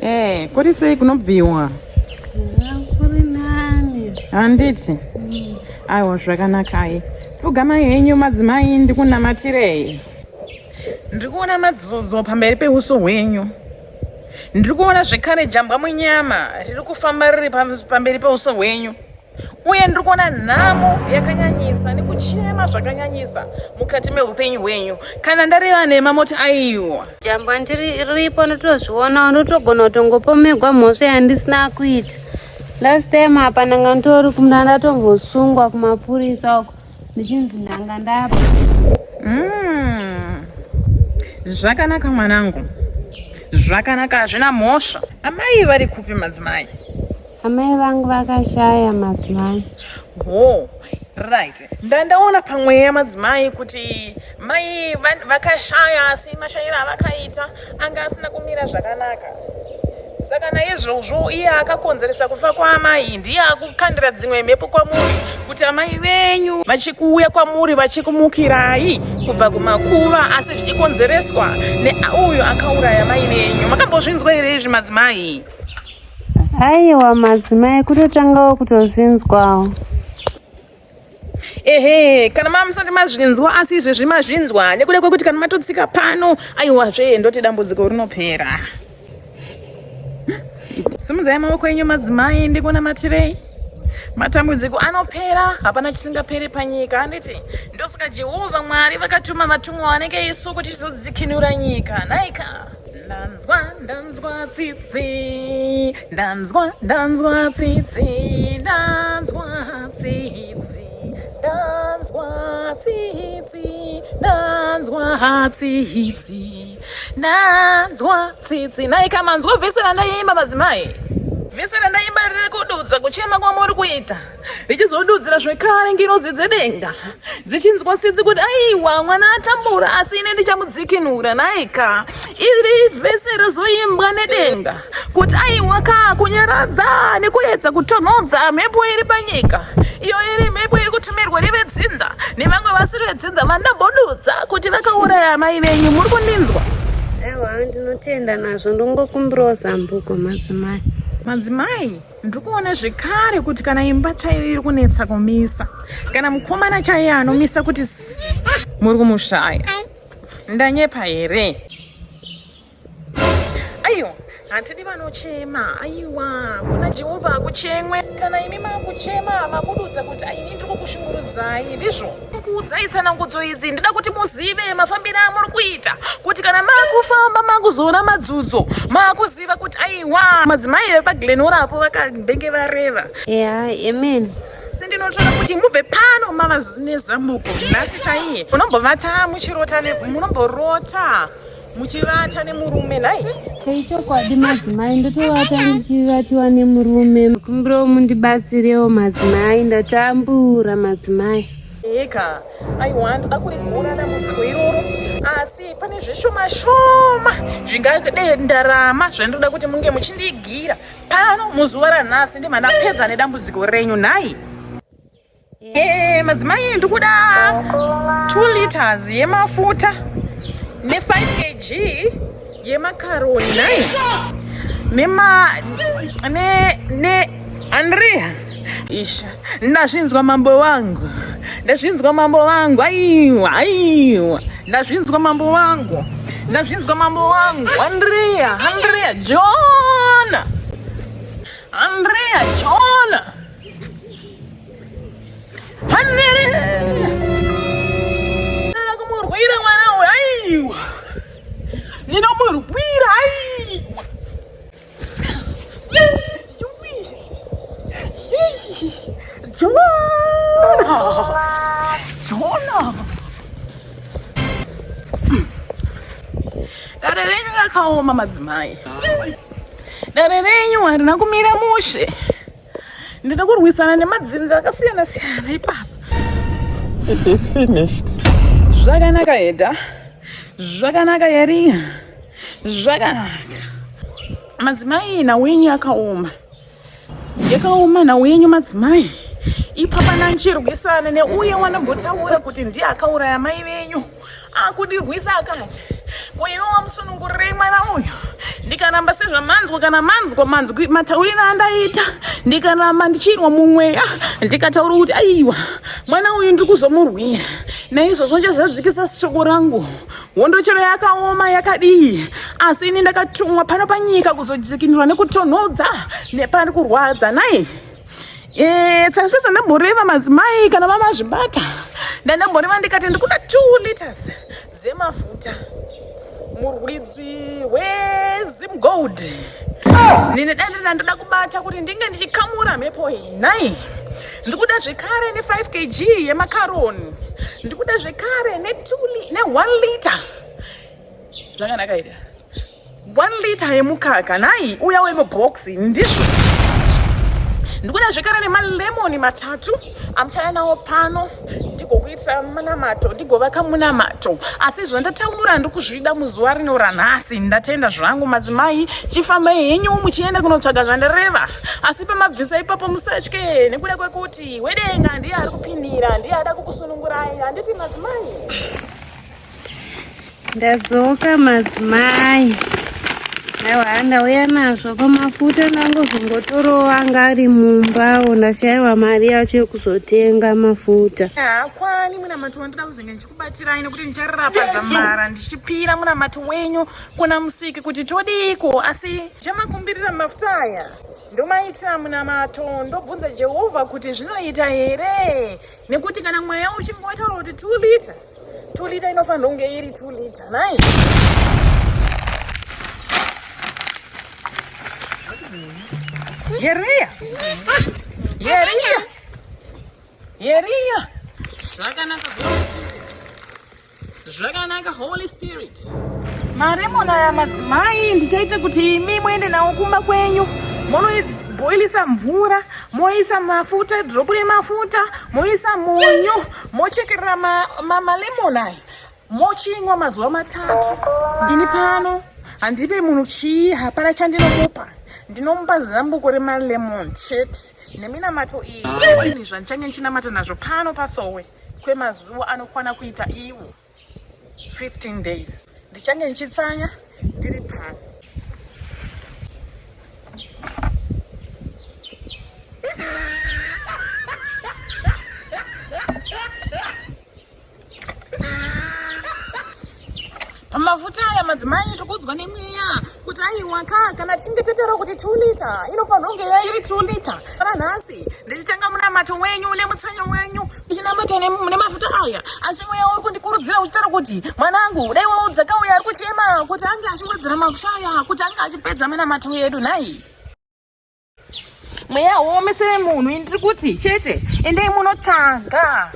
Eh, kuri sei kunobviwa? Kuri nani. Handiti? Aiwa zvakanakai. Pfugamai henyu madzimai ndikunamatirei. Ndiri kuona madzodzo pamberi peuso hwenyu. Ndiri kuona zvekare jambwa munyama riri kufamba riri pamberi peuso hwenyu. Uye ndiri kuona nhamo yakanyanyisa nekuchema zvakanyanyisa mukati meupenyu hwenyu. Kana ndareva nhema moti aiwa. Jambwa ndiripo ndotozviona ndotogona kutongopomegwa mhosva yandisina kuita. Last time apa ndanga nditori kumna ndatombosungwa kumapurisa uko ndichinzi ndanga ndapa. Zvakanaka mwanangu. Zvakanaka hazvina mhosva. Amai vari kupi madzimai? Amai vangu vakashaya madzimai. Oh, right. Ndandaona pamweya madzimai kuti mai vakashaya asi mashayiro avakaita anga asina kumira zvakanaka. Saka naizvozvo iye akakonzeresa kufa kwaamai ndiye akukandira dzimwe mhepo kwamuri kuti amai venyu vachikuuya kwamuri vachikumukirai kubva kumakuva asi zvichikonzereswa neuyo akauraya mai venyu. Makambozvinzwa here izvi madzimai? Aiwa madzimai kutotangawo kutozvinzwawo. Ehe, kana mamusati mazvinzwa asi izvezvi mazvinzwa nekuda kwekuti kana matotsika pano aiwazve ndoti dambudziko rinopera. Simudzai maoko enyu madzimai ndikunamatirei. Matambudziko anopera, hapana chisingaperi panyika, handiti? Ndosaka Jehovha Mwari vakatuma vatumwa vanenge isu kuti tizodzikinura nyika. Nhaika. Ndanzwa, ndanzwa tsitsi, ndanzwa, ndanzwa tsitsi, ndanzwa tsitsi, ndanzwa tsitsi, ndanzwa tsitsi, ndanzwa tsitsi. Nhaika manzwa vhesi randaimba madzimai? Vhesi randaimba riri kududza kuchema kwamuri kuita. Richizodudzira zvekare ngirozi dzedenga dzichinzwa tsitsi kuti aiwa mwana atambura asi ini ndichamudzikinura. Nhaika iri vhesi razoimbwa nedenga kuti aiwa ka kunyaradza nekuedza kutonhodza mhepo iri panyika iyo iri mhepo iri kutumirwa nevedzinza nevamwe vasiri vedzinza vandambodudza kuti vakauraya amai venyu. Muri kundinzwa? Aiwa ndinotenda nazvo, ndongokumbirawo zambuko madzimai. Madzimai, ndiri kuona zvekare kuti kana imba chaiyo iri kunetsa kumisa, kana mukomana chaiye anomisa kuti muri kumushaya. Ndanyepa here? Aiwa, hatidi vanochema. Aiwa, kuna Jehovha hakuchemwe. Kana imi makuchema makududza kuti ini ndiri kukushungurudzai, ndizvo? Kukuudzai tsanangudzo idzi ndida kuti muzive mafambiro amuri kuita, kuti kana makufamba makuzoona madzudzo makuziva kuti aiwa madzimai vepaGlenora apo vakambenge vareva. Yeah, amen. Ndinotoda kuti mubve pano mava nezambuko nhasi chaiye. Munombovata muchirota, munomborota muchivata nemurume nhai? Ichokwadi madzimai, ndotovata ndichivatiwa nemurume. Kumbirawo mundibatsirewo madzimai, ndatambura madzimai. Eka, aiwa ndoda kurigura dambudziko iroro, asi pane zvishoma shoma zvingade ndarama zvandinoda kuti munge muchindigira pano muzuva ranhasi ndima ndapedza nedambudziko renyu nhai. Madzimai ndikuda 2 liters yemafuta ne 5 kg yemakaroni nhai, nema ne ne Andrea. Isha, ndazvinzwa mambo wangu, ndazvinzwa mambo wangu. Aiwa, aiwa, ndazvinzwa mambo wangu, ndazvinzwa mambo wangu. Andrea, Andrea, John, Andrea, John. Hanere! Ndinomurwira mwana uyu, aiwa. Ndinomurwira, aiwa. Jona! Jona! Dare renyu rakaoma madzimai. Dare renyu harina kumira mushe. Ndinoda kurwisana nemadzinza akasiyana siyana ipapa. It is finished. Zvakanaka Eda, zvakanaka Yariya, zvakanaka. Madzimai, nhau yenyu yakaoma, yakaoma nhau yenyu madzimai. Ipapa nanchirwisana neuye wanambotaura kuti ndiye akauraya mai venyu. Akundirwisa akati, ko iwe wamusunungurirei mwana uyu? Ndikaramba sezvamanzwa kana manzwa manzwi matauriro andaita, ndikaramba ndichirwa mumweya, ndikataura kuti aiwa mwana uyu ndiri kuzomurwira. Naizvozvo ndichazadzikisa shoko rangu. Hondo chero yakaoma yakadii, asi ini ndakatumwa pano panyika kuzodzikinurwa nekutonhodza nepari kurwadza. Nhai Eh, sasa ndamboreva madzimai kana vamazvibata ndandamboreva ndikati ndikuda 2 liters dzemafuta murwidzi rwezimgold nine dai ndoda kubata kuti ndinge ndichikamura mhepo iyi nhai ndikuda zvekare ne5 kg yemakaroni ndikuda zvekare ne1 liter zvakanaka ida 1 liter yemukaka nhai uya wemubhokisi ndizvo ndikuda zvekare nemalemoni matatu amuchaya nawo pano ndigokuitira munamato ndigovaka munamato asi zvandataura ndikuzvida muzuva rino ranhasi ndatenda zvangu madzimai chifambai henyu muchienda kunotsvaga zvandareva asi pamabvisa ipapo musatye nekuda kwekuti wedenga ndiye ari kupindira ndiye ada kukusunungurai handiti madzimai Ndadzoka madzimai. Aiwa ndauya nazvo pamafuta ndangozongotorowa anga ari mumba ndashaiwa mari yacho yekuzotenga mafuta. Hakwani munamato wandinoda kuzenge ndichikubatirai nekuti ndichararapa zamara ndichipira munamato wenyu kuna musiki kuti todiiko asi chamakumbirira mafuta aya ndomaitira munamato ndobvunza Jehovha kuti zvinoita here nekuti kana mweya uchingotaura kuti 2 liter 2 liter inofanira kunge iri 2 liter nhai Yeriya Yeriya Yeriya zvakanaka Holy Spirit zvakanaka Holy Spirit maremon aya madzimai ndichaita kuti imi muende nawo kumba kwenyu monoboilisa mvura moisa mafuta drop remafuta moisa munyu mochekerera malemon aya mochimwa mazuva matatu ini pano handipe munhu chii hapana chandinomupa ndinomupa zambuko remalemon chete neminamato iyi zvinhu zvandichange ndichinamata nazvo pano pasowe kwemazuva anokwana kuita iwo 15 days ndichange ndichitsanya ndiri pano pamafuta aya madzimai tiri kuudzwa nemweya kuti aiwa ka kana tichinge tataura kuti 2 liter inofanira kunge iri 2 liter kana nhasi ndichitanga munamato wenyu nemutsanyo wenyu ndichinamata nemafuta aya asi mweya uri kundikurudzira uchitaura kuti mwanangu dai waudza kauya ari kuchema kuti ange achiwedzera mafuta aya kuti ange achipedza minamato yedu nhai mweya uomesere munhu indiri kuti chete endei munotsvaga.